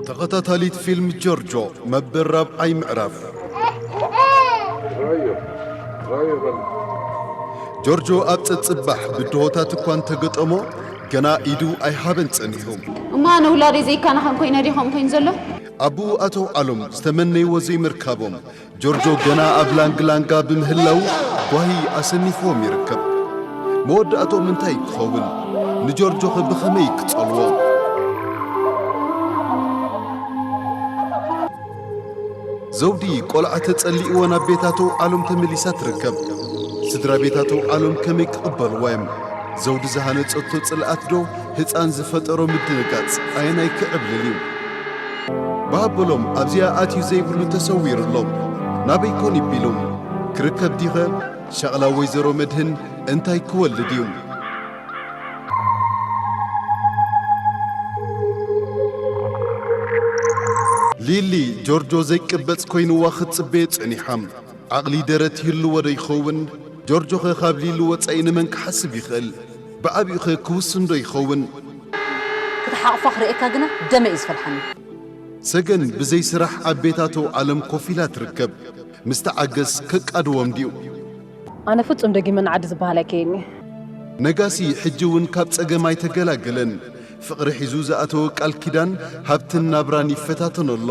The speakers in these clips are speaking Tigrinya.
ተኸታታሊት ፊልም ጆርጆ መበል ራብዓይ ምዕራፍ። ጆርጆ ኣብ ጸጽባሕ ብድሆታት እኳ እንተገጠሞ፣ ገና ኢዱ ኣይሃበን ጸኒሑ። እማ ኣነ ውላደይ ዘይከናኸን ኮይነ ድየ ከምኡ ኮይኑ ዘሎ? ኣቦኡ ኣቶ ዓሎም ዝተመነይዎ ዘይምርካቦም፣ ጆርጆ ገና ኣብ ላንግላንጋ ብምህላው ጓሂ ኣሰኒፍዎም ይርከብ። መወዳእትኦም እንታይ ክኸውን? ንጆርጆኸ ብኸመይ ክጸልዎ? ዘውዲ ቆልዓ ተጸሊእዎ ናብ ቤት ኣቶ ዓሎም ተመሊሳ ትርከብ። ስድራ ቤት ኣቶ ዓሎም ከመይ ክቕበልዋ እዮም? ዘውዲ ዝሃነጸቶ ጽልኣት ዶ ህጻን ዝፈጠሮ ምድንጋጽ ኣየናይ ክዕብልል እዩ? ብሃበሎም ኣብዚኣ ኣትዩ ዘይብሉ ተሰዊሩ ኣሎ። ናበይ ኮን ይቢሉ? ክርከብ ዲኸ? ሸቕላ ወይዘሮ መድህን እንታይ ክወልድ እዩ? ሊሊ ጆርጆ ዘይቅበጽ ኮይንዋ ክትጽበዮ ጸኒሓ። ዓቕሊ ደረት ይህልዎ ዶ ይኸውን? ጆርጆኸ ካብ ሊሊ ወጻኢ ንመን ክሓስብ ይኽእል? ብዓቢኡኸ ክውስን ዶ ይኸውን? ክትሓቕፋ ክርእየካ ግና ደመ እዩ ዝፈልሓኒ። ሰገን ብዘይ ስራሕ ኣብ ቤት ኣቶ ዓለም ኮፍ ኢላ ትርከብ። ምስ ተዓገስ ከቃድዎም ድዩ? ኣነ ፍጹም ደጊመ ንዓዲ ዝበሃል ኣይከይድን እየ። ነጋሲ ሕጂ እውን ካብ ጸገም ኣይተገላገለን። ፍቕሪ ሒዙ ዝኣተወ ቃል ኪዳን ሃብትን ናብራን ይፈታተኖ ኣሎ።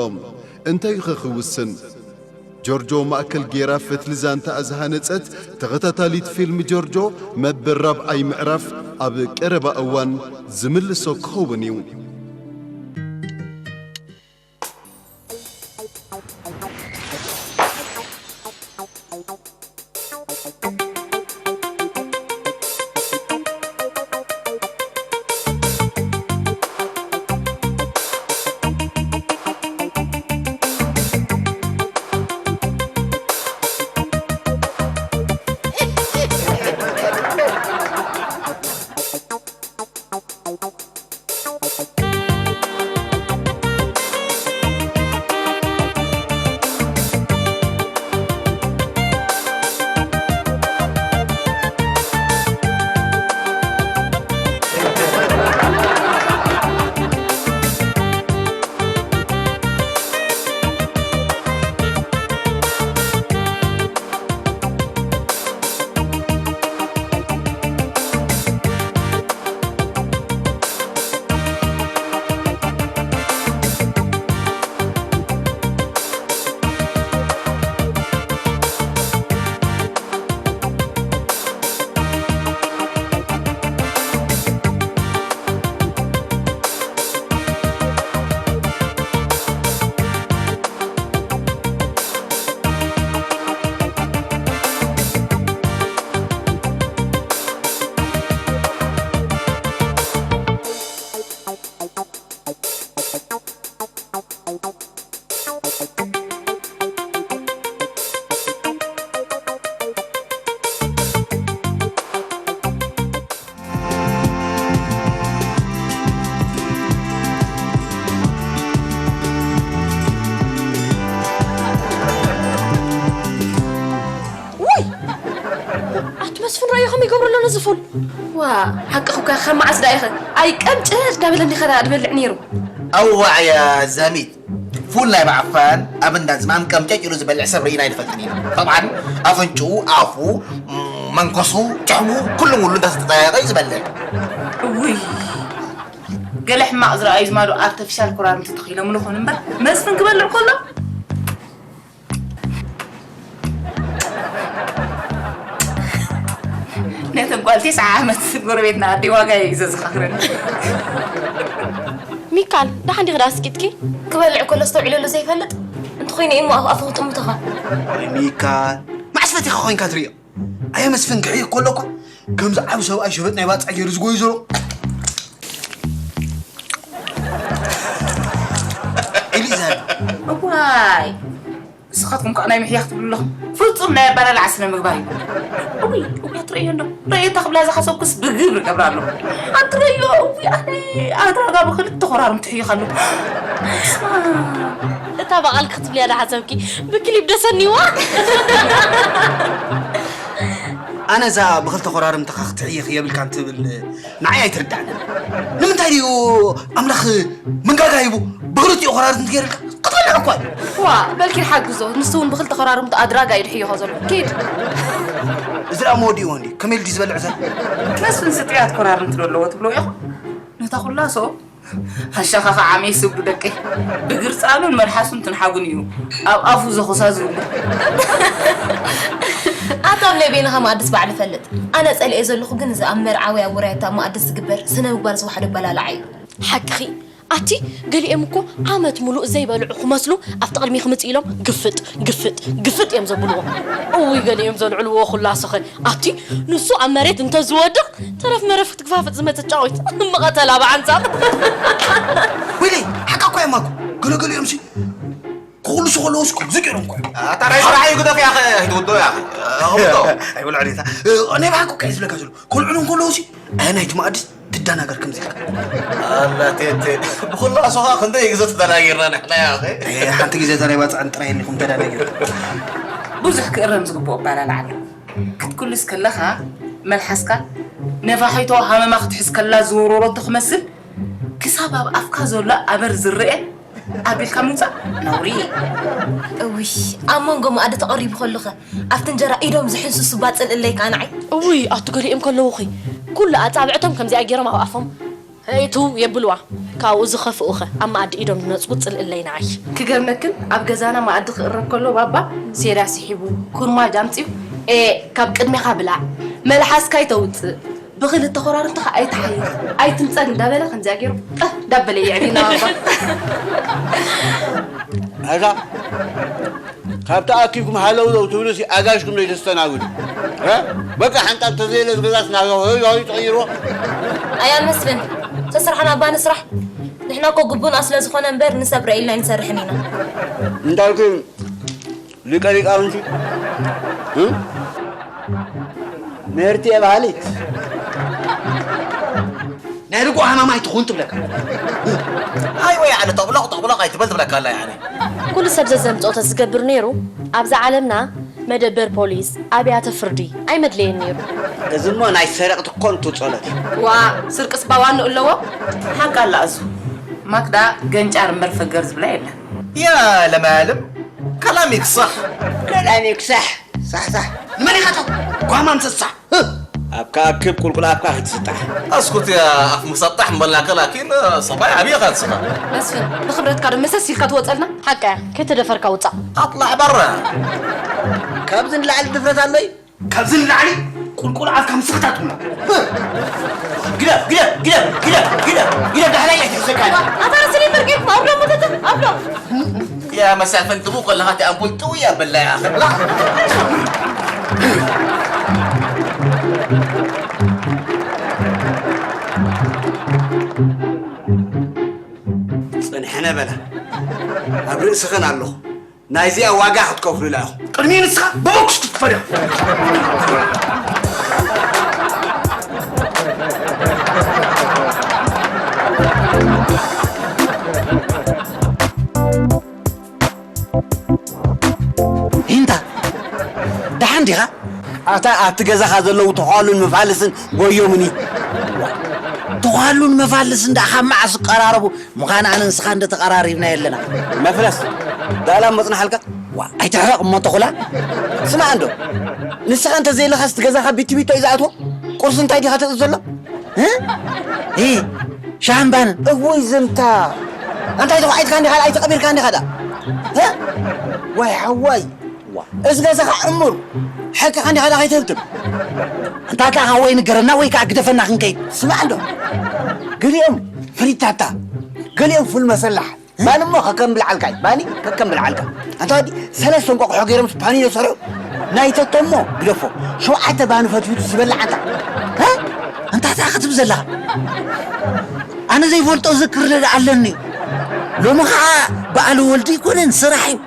እንታይኸ ክውስን? ጆርጆ ማእከል ጌራ ፈትሊ ዛንታኣ ዝሃነጸት ተኸታታሊት ፊልም ጆርጆ መበል ራብዓይ ምዕራፍ ኣብ ቀረባ እዋን ዝምልሶ ክኸውን እዩ። ውይ ኣቲ መስፍን ራእዮ ከመይ ይገብሮ ኣሎ ነዚ ፉል። ዋ ሓቅኺ እኮ ከም መዓስ ዳ ኢኸ ኣይቀምጭ እንዳበለኒ ኸ ዳ ድበልዕ ነይሩ። ኣዋዕያ ዛሚት ፉል ናይ ብዓፋን ኣብ እንዳ ዝማም ቀምጨጭ ኢሉ ዝበልዕ ሰብ ርኢና ኣይንፈልጥን ኢና። ጠብዓን ኣፍንጭኡ፣ ኣፉ፣ መንከሱ፣ ጭሕሙ ኩሉ ሙሉ እንዳተጠያየቐ እዩ ዝበልዕ። እውይ ገለ ሕማቕ ዝረኣዩ ዝማዶ ኣርተፊሻል ኮራርምቲ ተኺሎምሉ ኾን እምበር መስፍን ክበልዕ ከሎ ነተን ጓል ቴስዓ ዓመት ጎረቤትና ኣደይ ዋጋ እዩ ዘዝኻኽረኒ። ሚካል ደሓን ዲኺ ደኣ ስኪትኪ? ክበልዕ ከሎ ኣስተውዒለሉ ዘይፈልጥ እንተኾይነ እሞ ኣብ ኣፉ ክጥምቶኻ። ሚካል መዓስ ፈቲኻ ኮይንካ ትርእዮ? ኣየ መስፍን ክሕይኽ ከሎ እኮ ከምዚ ዓብ ሰብኣይ ሸበጥ ናይ ባጽዕ ገይሩ ዝጎዩ ዘሎ ኢሉ እዩ ዝሃቢ። እዋይ ንስኻትኩም ከዓ ናይ ምሕያኽ ትብሉ ኣለኹም። ፍጹም ናይ ኣባላልዓ ስነ ምግባር እዩ። እውይ እውይ ኣትረዮ እንዶ ረዮ እታ ክብላ ዝሓሰብኩስ ብግብሪ ገብራ ኣለኹ። ኣትረዮ እውይ ኣነ ኣድራጋ ብክልተ ኮራርም ትሕይኽ ኣለኹ። እታ በቓል ክትብልያ ዳሓሰብኪ ብክሊፕ ደሰኒዋ። ኣነ እዛ ብኽልተ ኮራርምትኻ ክትሕይኽ የብልካን ትብል ንዓይ ኣይትርዳእንን። ንምንታይ ድዩ ኣምላኽ መንጋጋ ሂቡ ብኽልቲኡ ኮራርምቲ ገይሩልካ? ክትበልዕ እኳ እዩ። ዋ፣ በልኪ ሓግዞ፣ ንሱ እውን ብኽልተ ኮራርምቱ ኣድራጋ እዩ ድሕይኾ ዘሎ። ኪድ። እዚ ደኣ መወዲእዎ እንዲ፣ ከመይ ኢሉ ድዩ ዝበልዕ ዘሎ? መስፍን ስጥያት ኮራርምቲ ዶ ኣለዎ ትብሎ ኢኹም? ነታ ኩላ ሰው ሓሻኻ ኸዓ ሜስ እብሉ ደቀይ። ብግርጻኑን መልሓሱን ትንሓጉን እዩ ኣብ ኣፉ ዘኹሳ ዝብሉ። ኣታ ኣብ ናይ በይንኻ መኣድስ ባዕሉ ፈልጥ። ኣነ ጸሊኤ ዘለኹ ግን እዚ ኣብ መርዓ ወይ ኣብ ውራይ ኣብ መኣድስ ዝግበር ስነ ምግባር ዝወሓዶ ኣበላልዓ እዩ። ሓቅኺ። ኣቲ ገሊኦም እኮ ዓመት ሙሉእ ዘይበልዑ ክመስሉ ኣብቲ ቅድሚ ክምጽእ ኢሎም ግፍጥ ግፍጥ ግፍጥ እዮም ዘብልዎ። እውይ ገሊኦም ዘልዕልዎ ኩላ ሰኸ ኣቲ ንሱ ኣብ መሬት እንተዝወድቕ ተረፍ መረፍ ክትግፋፍጥ ዝመጸት ጫዊት ምቐተላ ብዓንጻር። ወይለይ ሓቃ እኮ እዮም ኣኮ ገለገሊኦም ሲ ክኹልሱ ከለውስ ከምዚ ገይሮም እኮ እዮም። ኣታ ናይ ስራሕ እዩ ግደፍ ያኸ ኣይትውዶ ያኸ ኣይብሎ ዕሌታ። ናይ ብሓቂ እኮ እዩ ዝብለካ ዘሎ። ከልዕሉ እንከለውሲ ኣይ ናይቲ መኣዲ ትደናገር ከምዚ ኢልካ። ኣላ ቴቴ ብኹላ ሶኻ ክንደይ ግዜ ተደናጊርና ንሕና ያኸ። ሓንቲ ግዜ እዛ ናይ ባፅዕን ጥራይ ኢኹም ተደናጊርኩም። ብዙሕ ክእረም ዝግብኦ ኣባላልዓ ኣሎ። ክትኩልስ ከለኻ መልሓስካ ነፋሒቶ ሃመማ ክትሕዝ ከላ ዝወረረቶ ክመስል ክሳብ ኣብ ኣፍካ ዘሎ ኣበር ዝረኤ ኣቢልካ ምውፃእ ነውሪ። እውይ ኣብ መንጎ መኣዲ ተቐሪቡ ከሎኸ ኣብቲ እንጀራ ኢዶም ዝሕንስሱ ባፅዕ እለይ ከዓ ንዓይ። እውይ ኣቱ ገሊኦም ከለዉ ኸ ኩሉ ኣፃብዕቶም ከምዚኣ ገይሮም ኣብ ኣፎም እቱ የብልዋ። ካብኡ ዝኸፍኡ ኸ ኣብ መኣዲ ኢዶም ዝነፅጉ ፅልእለይ ንዓይ። ክገርመክን ኣብ ገዛና መኣዲ ክቕረብ ከሎ ባባ ሴርያ ስሒቡ ኩርማጅ ኣምፂኡ ኤ ካብ ቅድሜኻ ብላዕ መልሓስካ ኣይተውፅእ ብኽልተ ኮራርምትኻ ኣይትሓይኽ ኣይትምፀግ እንዳበለ ከምዚኣ ገይሩ ቀህ እንዳበለ የዕቢና ባባ። ኣዛ ካብ ተኣኪብኩም ሃለው ለው ትብሉ ሲ ኣጋሽኩም ዶ ተስተናግዱ? እ? በቃ ሓንጣብ ተዘየለ ዝገዛስ ናጋ ሆይ ሆይ ትቕይርዎ። ኣያ መስፍን ተስራሕና እባ ንስራሕ ንሕና እኮ ግቡና ስለ ዝኾነ እምበር ንሰብረ ኢልና ኣይንሰርሕን ኢና። እንዳልኩ ሊቀ ሊቃውንቲ ምህርቲ እየ በሃሊት። ናይ ርጉእ ሃማም ኣይትኹን ትብለካ። ኣይ ወይ ኣነ ጠቕሎቕ ጠቕሎቕ ኣይትበል ትብለካ ኣላ ያኒ። ኩሉ ሰብ ዘዘምፅኦ ተዝገብር ነይሩ ኣብዛ ዓለምና መደበር ፖሊስ፣ ኣብያተ ፍርዲ ኣይመድለየን ነይሩ። እዚሞ ናይ ሰረቕቲ ኮንቱ ፀሎት እዩ። ዋእ ስርቅስ ባዋንኡ ኣለዎ። ሓቃ ኣላ እሱ ማክዳ ገንጫር እምበር ፈገር ዝብላ የለን። ያ ለማያልም ከላም ይክሳሕ። ከላም ይክሳሕ። ሳሕ ሳሕ። ንመን ኢኻ ጓማ እንስሳ። ኣብ ከኣክብ ቁልቁል ኣፍካ ከይትስጣሕ። ኣስኩት ኣፍ ምሰጣሕ እምበልናካ ላኪን ሰብኣይ ዓብየኻ ንስኻ። መስፍን ብኽብረትካ ዶ መሰስ ኢልካ ትወፀልና? ሓቃ እያ ከይተደፈርካ ውፃእ። ኣጥላዕ በራ። ካብዚ ንላዕሊ ድፍረት ኣሎ እዩ? ካብዚ ንላዕሊ ቁልቁል ኣፍካ ምስኽታት ትብሎ። ግደፍ ግደፍ ግደፍ ግደፍ ግደፍ ግደፍ ዳሕላይ ኣይትሕዘካ። ኣታ ረስኒ መርጌርኩም ኣብሎ ሙተተ ኣብሎ። ያ መሳፈን ጥቡ ከለኻ እቲ ኣምፑል ጥው እያ በላ እያ። ጽንሕነ በላ ኣብ ርእስኽን ኣለኹ። ናይዚኣ ዋጋ ክትከፍሉላ ኢኹም። ቅድሚ ንስኻ ብቦክስ ክትፈርያ። ሂንታ ደሓን ዲኻ? ኣታ ኣብቲ ገዛኻ ዘለዉ ተዃሉን መፋልስን ጎዮምኒ። ተዃሉን መፋልስን ደኣ ካብ መዓስ ይቀራረቡ? ምዃን ኣነ ንስኻ እንደ ተቐራሪብና የለና። መፍለስ ዳላ መጽናሓልካ? ዋ ኣይትሕረቕ እሞ ተኹላ። ስማዕ እንዶ ንስኻ እንተ ዘየለኻስ እቲ ገዛኻ ቢቲ ቢቶ እዩ ዝኣትዎ? ቁርሲ እንታይ ዲኻ ተእዝዝ ዘሎ? እ? እ? ሻምባን እወይ ዝምታ ኣንታይ ተኳዒትካ እንዲኻ ኣይተቐቢርካ እንዲኻ ዳ እ? ወይ ሓዋይ እዚ ገዛኻ ዕሙር ሓቅኻ እንዲኻ ዳ ከይትህብትም እንታታ ወይ ንገረና ወይ ከዓ ግደፈና ክንከይድ ስማዕ እንዶ ገሊኦም ፍሪታታ ገሊኦም ፉል መሰላሕ ባኒ እሞ ከከም ብልዓልካ እዩ። ባኒ ከከም ብልዓልካ። ኣንታ ወዲ ሰለስተ እንቋቑሖ ገይሮም ፓኒኖ ሰሪሑ ናይ ተቶ እሞ ግደፎ። ሸውዓተ ባኒ ፈትፊቱ ዝበልዕ ኣንታ። እ? ኣንታ እንታይ ክትብል ዘለኻ? ኣነ ዘይፈልጦ ዝክር ኣለኒ። ሎሚ ኸዓ በዓል ወልዲ ኣይኮነን ስራሕ እዩ።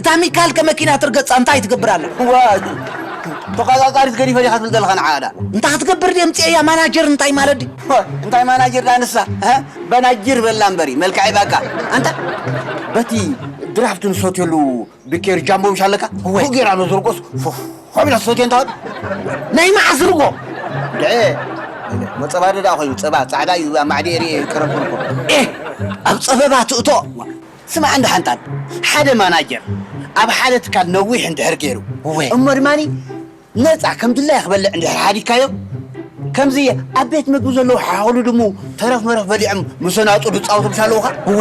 እታ ሚካል ከመኪና ትርገጻ እንታይ ትገብር ኣላ? ዋይ ተቆጻጻሪት ገዲፈ ዲኻ ትብል ዘለኻ ንዓኣ ዳ? እንታይ ክትገብር ድየ ምጽኤያ ማናጀር እንታይ ማለት ድዩ? እንታይ ማናጀር ዳ ንሳ? እ? በናጅር በላ እምበሪ መልክዐይ ባካ ኣንታ በቲ ድራፍት ንሰትየሉ ብኬር ጃምቦ ምሽ ኣለካ? እወ። ብኡ ጌራ ነዘርቆስ ፎፍ ፎፍ ኢላ ትሰትዮ እንታ። ናይ መዓስ ርጎ? ድዐ። መጸባደ ደኣ ኮይኑ ጸባ ጻዕዳ እዩ ኣብ ማዕዲ ኤሪ ቀረብኩልኮ። ኤ ኣብ ጸበባ ትእቶ። ስማዕ እንደ ሓንጣል ሓደ ማናጀር ኣብ ሓደ ትካል ነዊሕ እንድሕር ገይሩ እወ። እሞ ድማኒ ነጻ ከም ድላየ ክበልዕ እንድሕር ሓዲግካዮ፣ ከምዚ ኣብ ቤት ምግቢ ዘለዉ ሓኸሉ ድሙ ተረፍ መረፍ በሊዖም ምስ ኣናጹ ዝጻወቱ ምሽ ኣለዉኻ? እወ።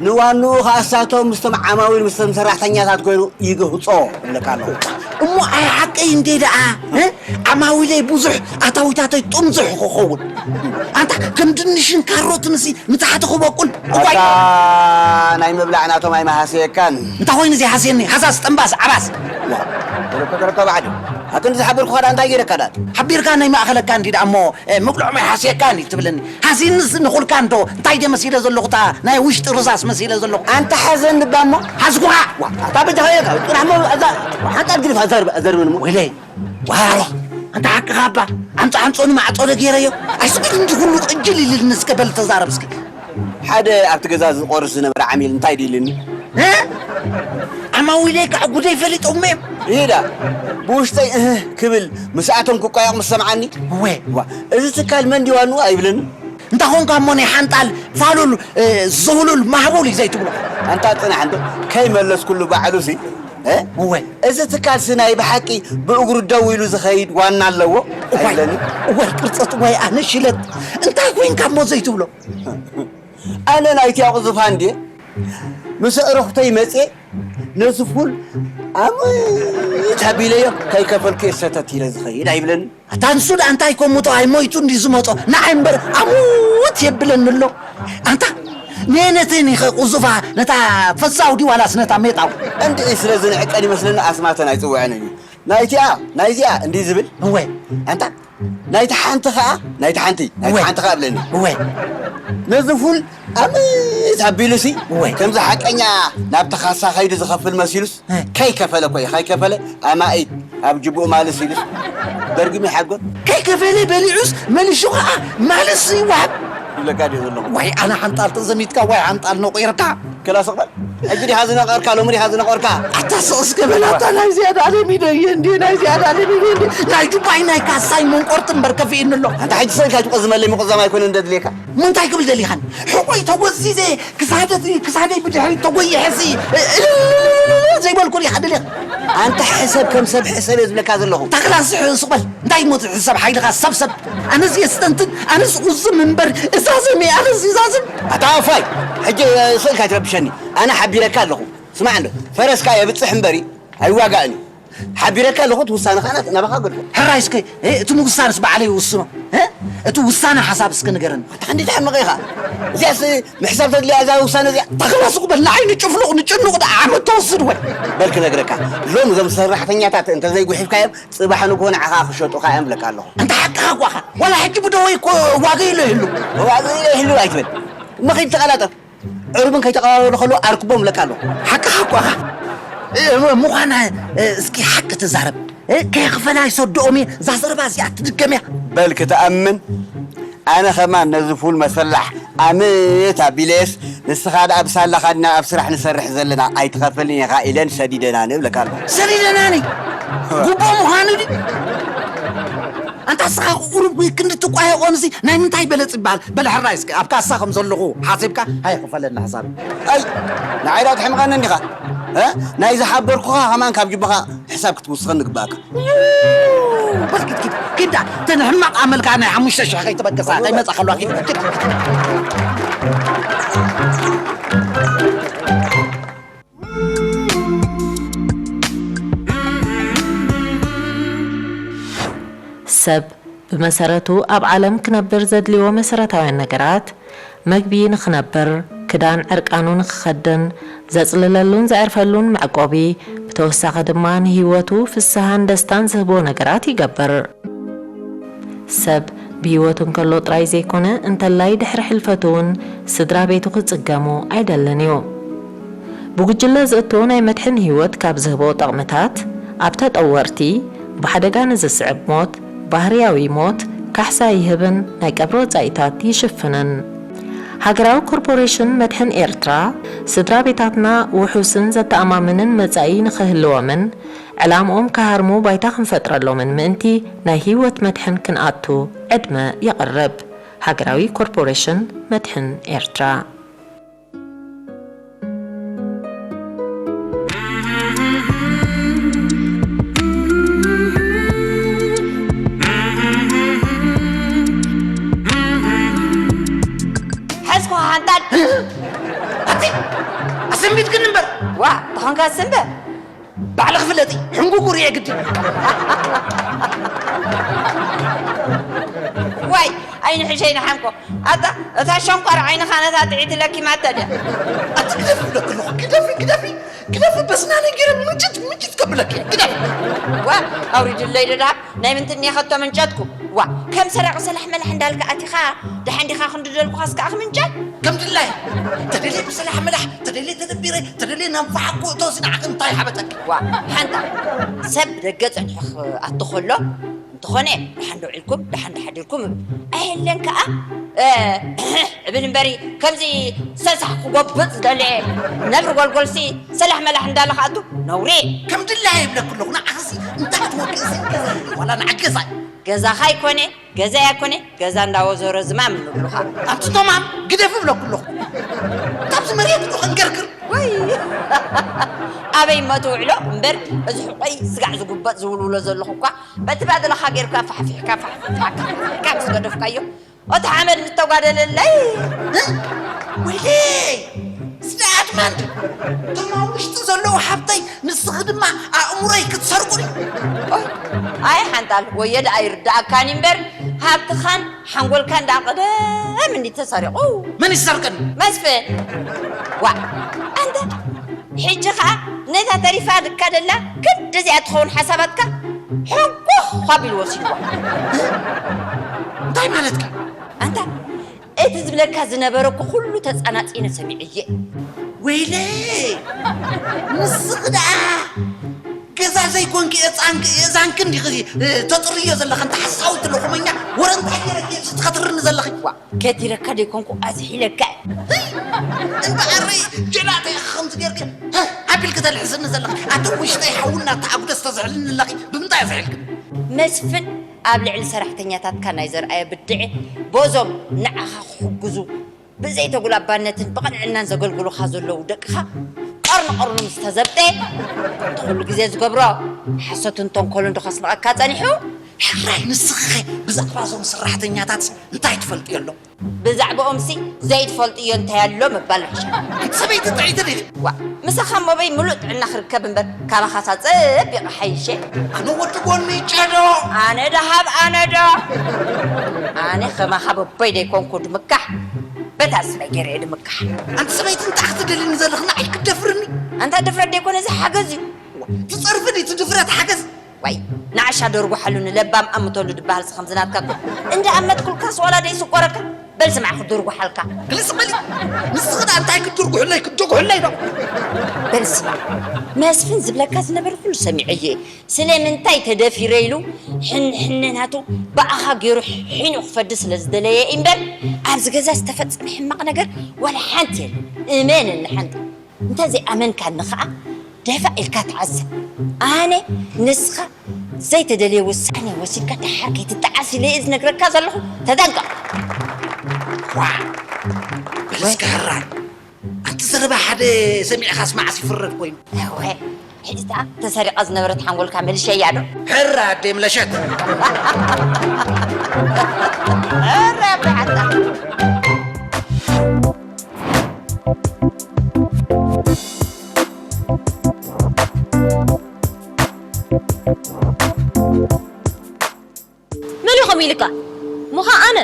ንዋንኡ ኸኣ እሳቶም ምስቶም ዓማዊል ምስቶም ሰራሕተኛታት ኮይኑ ይግህጾ እብለካ ኣለኹ። እሞ ኣይ ሓቀይ እንዴ ደኣ፣ እ? ዓማዊለይ ብዙሕ ኣታዊታተይ ጥምዙሕ ክኸውን። ኣንታ ከም ድንሽን ካሮትን ሲ ንታሕቲ ክበቁል እኳ ኣታ ናይ ምብላዕ ናቶም ኣይመሃሰየካን። እንታይ ኮይኑ እዚ ሓስየኒ? ሃሳስ ጥንባስ ዓባስ። ዋ፣ ተረከ ተረከ ባዕዲ። ኣክንዲ ዝሓበርኩኻ ደኣ እንታይ ገይረካ ደኣ? ሓቢርካ ናይ ማእኸለካ እንዲ ደኣ እሞ፣ እ፣ ምብልዖም ኣይሓስየካን እዩ ትብለኒ። ሃሲንስ ንኹልካ እንዶ እንታይ ድየ መሲለ ዘለኹ? እታ ናይ ውሽጢ ርሳስ መሲለ ዘለኹ። ኣንታ ሓዘን ልባ እሞ። ሓዝኩኻ። ዋ፣ ኣታ በጃኻ እየ፣ ጥራሕ እሞ፣ ኣዛ፣ ሓንጣል ግድፍ ኣዘርብ-፣ ኣዘርብን እሞ። ወይለይ፣ ዋይ፣ ኣንታ ሓቅኻ እባ፣ ኣምጻ ኣምጾኒ ማዕጾ ዶ ገይረዮ? ኣይስኩት እንዲ ኩሉ ቅጅል ኢልልኒ እስከ በል ተዛረብ እስኪ። ሓደ ኣብቲ ገዛ ዝቆርስ ዝነበረ ዓሚል እንታይ ድዩ ኢልኒ? እ? ዓማዊለይ ከዓ ጉደይ ፈሊጦም እዮም። ይሄዳ ብውሽጠይ እህ ክብል ምስኣቶም ክቋየቕ ምስ ሰምዓኒ፣ እወ። ዋ፣ እዚ ትካል መን ድዩ ዋንኡ ኣይብለኒ። እንታ ኾንካ እሞ ናይ ሓንጣል ፋሉል፣ እ፣ ዘውሉል ማህቡል እዩ ዘይትብሎ። ኣንታ ጽናሕ እንዶ ከይመለስኩሉ ባዕሉሲ፣ እ? እወ። እዚ ትካልሲ ናይ ብሓቂ ብእግሩ ደው ኢሉ ዝኸይድ ዋና ኣለዎ እዋይ፣ ኣይብለኒ። እዋይ ቅርጸት፣ እዋይ ኣነ ሽለት። እንታይ ኮይንካ እሞ ዘይትብሎ? ኣነ ናይቲኣ ቁዝፋ እንድየ። ምስ ኣዕሩኽተይ መጽየ ነዚ ፉል ኣመት ኣቢለዮ ከይከፈልኩ እየ ሰተት ኢለ ዝኸይድ ኣይብለኒ። ኣታ ንሱ ደኣ እንታይ ኮሙቶ ኣይሞይቱ እንዲ ዝመጾ ንዓይ እምበር ኣሙት የብለኒ ኣሎ። ኣንታ ነነተን ኢኸ ቁዙፋ ነታ ፈሳው ድዩ ዋላስ ነታ ሜጣው? እንድዒ ስለ ዝንዕቀን ይመስለኒ ኣስማተን ኣይጽውዐንን እዩ። ናይቲኣ ናይዚኣ እንዲ ዝብል እወ። ኣንታ ናይቲ ሓንቲ ኸኣ፣ ናይቲ ሓንቲ፣ ናይቲ እወ። ሓንቲ ኸኣ እብለኒ። እወ። ነዚ ፉል ኣመት ኣቢሉሲ፣ እወ። ከምዚ ሓቀኛ ናብቲ ካሳ ኸይዱ ዝኸፍል መሲሉስ፣ እ። ከይከፈለ እኮ እዩ፣ ከይከፈለ ኣማኢት ኣብ ጅብኡ ማልስ ኢሉስ፣ ደርግም ይሓጎት። ከይከፈለ በሊዑስ፣ መሊሹ ኸኣ ማልስ ይወሃብ። ይብለካ ድዩ ዘለኹ? ዋይ ኣነ ሓንጣል ተዘሚትካ፣ ዋይ ሓንጣል ነቑርካ። ክላስ እቕበል። ሕጂ ዲኻ ዝነቐርካ፣ ሎሚ ዲኻ ዝነቐርካ? ኣታ ስቕ እስከ በል፣ ኣታ ናይ ዝያዳ ኣለሚዶ እየ እንዴ፣ ናይ ዝያዳ ኣለሚዶ እንዴ። ናይ ዱባይ ናይ ካሳይ መንቆርት እምበር ከፊእኒ ኣሎ። ኣንታ ሕጂ ሰኢልካ ትቆዝመለይ ምቑዛም ኣይኮነን ደድልየካ። እሞ እንታይ ክብል ደሊኻኒ? ሕቖይ ተጎዚዘ፣ ክሳደት-፣ ክሳደይ ብድሕሪት ተጎይሐሲ፣ እ-፣ እ-፣ ዘይበልኩ ዲኻ ደሊኻ? ኣንታ ሕሰብ ከም ሰብ ሕሰብ እየ ዝብለካ ዘለኹ። ታክላስ ስቕ በል። እንታይ እሞ ትሕሰብ ሓይልኻ ሰብ ሰብ? ኣነስ የስተንትን፣ ኣነስ ቁዝም እምበር እዛዝም እየ፣ ኣነስ እዛዝም። ኣታ ኣፋይ፣ ሕጂ ስእልካ ኣይትረብሸኒ። ኣነ ሓቢረካ ኣለኹ። ስማዕ እንዶ፣ ፈረስካ የብጽሕ እምበሪ ኣይዋጋእን እዩ። ሓቢረካ ኣለኹ፣ እቲ ውሳነ ኸኣ ናት-፣ ናባኻ ገድፎ። ሕራይ እስከ፣ እ፣ እቲ ምውሳንስ ባዕለይ ይውስኖ። እ? እቲ ውሳነ ሓሳብ እስከ ንገረኒ። ኣታ ክንደይ ትሕምቕ ኢኻ። እዚኣስ ምሕሳብ ተድልያ እዛ ውሳነ እዚኣ። ታኽላ ስቕ በል፣ ንዓይ ንጭፍሉቕ ንጭኑቕ ደኣ ዓመት ተወስድ ወይ? በል ክነግረካ፣ ሎም እዞም ሰራሕተኛታት እንተዘይጉሒፍካዮም፣ ጽባሕ ንግሆ ንዓኻ ክሸጡኻ እዮም እብለካ ኣለኹ። ኣንታ ሓቅኻ እኮ ኢኻ። ዋላ ሕጂ ብደወይ እኮ ዋጋ ኢሎ ይህሉ። ዋጋ ኢሎ ይህሉ ኣይትበል። እሞ ኸይድ ተቐላጠፍ። ዕሩብን ከይተቐባበሉ ከለዉ ኣርክቦም እብለካ ኣለኹ። ሓቅኻ እኮ ኢኻ። እ፣ ምዃና፣ እ፣ እስኪ ሓቂ ተዛረብ። እ፣ ከይኽፈላ ይሰድኦም እየ። እዛ ዘረባ እዚኣ ትድገም እያ። በል ክትኣምን፣ ኣነ ኸማን ነዚ ፉል መሰላሕ ኣመት ኣቢለየስ፣ ንስኻ ደኣ ብሳላኻ ዲና ኣብ ስራሕ ንሰርሕ ዘለና፣ ኣይትኸፍልን ኢኻ ኢለን ሰዲደናኒ እብለካ ኣለኹ። ሰዲደናኒ? ጉቦ ምዃኑ ድዩ? ኣንታ ንስኻ ቁሩብ ክንዲ ትቋየቖንሲ ናይ ምንታይ በለጽ ይበሃል? በል ሕራይ እስከ ኣብ ካሳ ከም ዘለኹ ሓሲብካ ሃየ ክፈለኒ ሓሳብ። ኣይ፣ ንዓይ ደኣ ትሕምቐኒ እንዲኻ? እ? ናይ ዝሓበርኩኻ ኸማን ካብ ጅባኻ ሕሳብ ክትውስኸኒ ግባእካ። በል ኪድ፣ ኪድ፣ ኪድ ደኣ፣ እተን ሕማቕ ኣመልካ ናይ ሓሙሽተ ሽሕ ከይትበገሳ፣ ከይመጻ ከለዋ ኪድ፣ ኪድ፣ ኪድ። ሰብ ብመሰረቱ ኣብ ዓለም ክነብር ዘድልዮ መሰረታውያን ነገራት፣ መግቢ ንኽነብር፣ ክዳን ዕርቃኑ ንኽኸድን፣ ዘጽልለሉን ዘዕርፈሉን መዕቆቢ፣ ብተወሳኺ ድማ ንህይወቱ ፍስሃን ደስታን ዝህቦ ነገራት ይገብር። ሰብ ብህይወቱ እንከሎ ጥራይ ዘይኮነ፣ እንተላይ ድሕሪ ሕልፈቱ እውን ስድራ ቤቱ ክጽገሙ ኣይደልን እዩ። ብጉጅለ ዝእቶ ናይ መድሕን ህይወት ካብ ዝህቦ ጠቕምታት፣ ኣብ ተጠወርቲ፣ ብሓደጋ ንዝስዕብ ሞት፣ ባህርያዊ ሞት፣ ካሕሳ ይህብን ናይ ቀብሪ ወጻኢታት ይሽፍንን። ሃገራዊ ኮርፖሬሽን መድሕን ኤርትራ፣ ስድራ ቤታትና ውሑስን ዘተኣማምንን መጻኢ ንኽህልዎምን ዕላምኦም ክሃርሙ ባይታ ክንፈጥረሎምን ምእንቲ ናይ ህይወት መድሕን ክንኣቱ ዕድመ የቕርብ። ሃገራዊ ኮርፖሬሽን መድሕን ኤርትራ። ሓዝኩኻ ሓንጣል። ኣቲ ኣሰንቢትክኒ እምበር። ዋ ተኾንካ ስምበ። ባዕልኺ ፍለጢ፣ ሕንጉጉ ርእየ ግዲ። ዋይ ኣይንሕሸይ ንሓንኮ። ኣታ እታ ሸንኳር ዓይንኻ ነታ ጥዒቲ ለኪማታ ድያ? ኣቲ ግደፊ ብለኪ ኣለኹ፣ ግደፊ፣ ግደፊ፣ ግደፊ፣ በስናነይ ገይረ ምጭት ምጭት ከብለኪ፣ ግደፊ። ዋ ኣውሪድለይ ደድሃብ ናይ ምንትኒ ኸቶ ምንጨትኩ። ዋ ከም ሰራቂ ሰላሕ መላሕ እንዳልካ ኣቲኻ ደሓን ዲኻ ክንዲ ደልኩኻስ ከኣ ክምንጨት? ከም ድላይ ተደልየ ብሰላሕ መላሕ፣ ተደልየ ተደቢረ፣ ተደልየ ናብ ፈሓኩ እቶ ሲናዕክ እንታይ ሓበጠክ? ዋ ሓንታ ሰብ ደገ ጸኒሑ ክኣቱ ኸሎ እንተኾነ ደሓን ዶ ዒልኩም ደሓን ዶ ሓዲርኩም እብል። ኣየለን ከኣ እ፣ እብል እምበሪ ከምዚ ሰሳሕ ክጎብጥ ዝደልየ ነብሪ ጎልጎልሲ ሰላሕ መላሕ እንዳለ ክኣቱ ነውሪ። ከም ድላይ ይብለክ ኣለኹ ንዓኽሲ እንታይ ክትወቅሲ ዋላ ንዓገዛ ገዛኻ ኣይኮነ ገዛይ ኣይኮነ ገዛ እንዳወዘሮ ዝማም ንብሉኻ። ኣንቲ ቶማም ግደፍ እብለኩ ኣለኹ። ካብዚ መሬት ዶ ከንገርግር? ወይ ኣበይ እሞ ትውዕሎ እምበር እዚ ሕቆይ ስጋዕ ዝጉበጥ ዝውልውሎ ዘለኹ እኳ በቲ ባድለኻ ጌርካ ፋሕፊሕካ ፋሕፊሕካ ፋሕፊሕካ ምስ ገደፍካዮ እቲ ሓመድ ምተጓደለለይ። ወይለይ ስድኣት ማንድ እቶም ኣብ ውሽጢ ዘለዉ ሓብተይ ንስኺ ድማ ኣእምሮይ ክትሰርቁኒ። ኣይ ሓንጣል ወየ ደኣ ይርድኣካኒ እምበር ሃብትኻን ሓንጎልካን ደኣ ቀደም እንዲ ተሰሪቑ። መን ይሰርቀኒ? መስፍን። ዋእ ኣንታ ሕጂ ኸኣ ነታ ተሪፋ ልካ ደላ ክንድዚኣ ትኸውን ሓሳባትካ ሕንኩኽ ኳ ቢሉ ወሲድዋ። እንታይ ማለትካ? ኣንታ እቲ ዝብለካ ዝነበረ እኮ ኩሉ ተጻናጺነ ሰሚዐየ። ወይለይ ንስኺ ደኣ ገዛ ዘይኮንኪ እጻንኪ እዛንኪ እንዲኺ ተጥርዮ ዘለኺ ኣንታ ሓሳዊት ሎኹመኛ ወረ እንታይ ገይረኪ እየ ትኸትርኒ ዘለኺ? ዋ ከቲረካ ደይኮንኩ ኣዝሒለካ እየ። እምበኣር ጀላተ ኢኺ ከምዚ ጌርኪ ኣቢልኪ ተልሕስኒ ዘለኺ ኣቲ ውሽጠይ ሓዊ እናተኣጉደ ዝተዝሕልኒ ኣለኺ ብምንታይ ኣዝሒልክኒ? መስፍን ኣብ ልዕሊ ሰራሕተኛታትካ ናይ ዘርኣዮ ብድዐ በዞም ንዓኻ ክሕግዙ ብዘይተጉላባነትን ብቕንዕናን ዘገልግሉኻ ዘለዉ ደቅኻ ቀርኒ ቀርኑ ምስ ተዘብጠ እቲ ኩሉ ግዜ ዝገብሮ ሓሶትን ተንኮልን ዶ ከስንቐካ ጸኒሑ? ሕራይ ንስኺኸ ብዛዕባ እዞም ሰራሕተኛታት እንታይ ትፈልጥዮ ኣሎ? ብዛዕባኦምሲ ዘይትፈልጥዮ እንታይ ኣሎ ምባል ይሕሸካ። ኣንቲ ሰበይቲ ጥዕይቲ ዲኺ? ዋእ ምሳኻ እሞ በይ ምሉእ ጥዕና ክርከብ እምበር ካባኻሳ ጸቢቐ ሓይሸ። ኣነ ወዲ ጎኒ ጨዶ። ኣነ ደሃብ ኣነ ዶ። ኣነ ከማኻ በቦይ ደይኮንኩ ድምካሕ በታ ስመይ ገይረ እየ ድምካሕ። ኣንቲ ሰበይቲ እንታይ ክትደልኒ ዘለኺ ንዓይ ክትደፍርኒ? ኣንታ ድፍረት ደይኮነ እዚ ሓገዝ እዩ። ትጸርፊ ድዩ እቲ ድፍረት ሓገዝ? ዋይ ንዓሻ ደርጉሓሉ ንለባም ኣምተሉ ድበሃል ዝኸም ዝናትካ እኮ እንዳ ኣመትኩልካስ ዋላ ደይስቆረካ በል ስማዕ ክድርጉሓልካ። ግልጽ በሊ ንስኺ ደኣ እንታይ ክትድርጉሕለይ ክትድርጉሕለይ ዶ? በል ስማዕ መስፍን ዝብለካ ዝነበረ ኩሉ ሰሚዐዮ እየ። ስለምንታይ ተደፊረ ኢሉ ሕንሕነ ናቱ ብኣኻ ገይሩ ሒኑ ክፈዲ ስለ ዝደለየ እዩ እምበር ኣብዚ ገዛ ዝተፈጸመ ሕማቕ ነገር ዋላ ሓንቲ የለን። እመነኒ ሓንቲ። እንተ ዘይኣመንካኒ ኸኣ ደፋእ ኢልካ ተዓዘብ። ኣነ ንስኻ ዘይተደልየ ውሳኔ ወሲድካ ደሓር ከይትጠዓስ ኢለ እየ ዝነግረካ ዘለኹ። ተጠንቀቕ። ኳዕ በል እስከ ሕራይ ኣንቲ ዘረባ ሓደ ሰሚዕኻስ መዓስ ይፍረድ ኮይኑ? እወ ሕጂ ተኣ ተሰሪቓ ዝነበረት ሓንጎልካ መልሸያ ዶ? ሕራይ ኣደይ ምለሸት። ሕራይ ኣቦይ ሓንታ። መን እዩ ከምኡ ኢልካ? እሞ ኸኣ ኣነ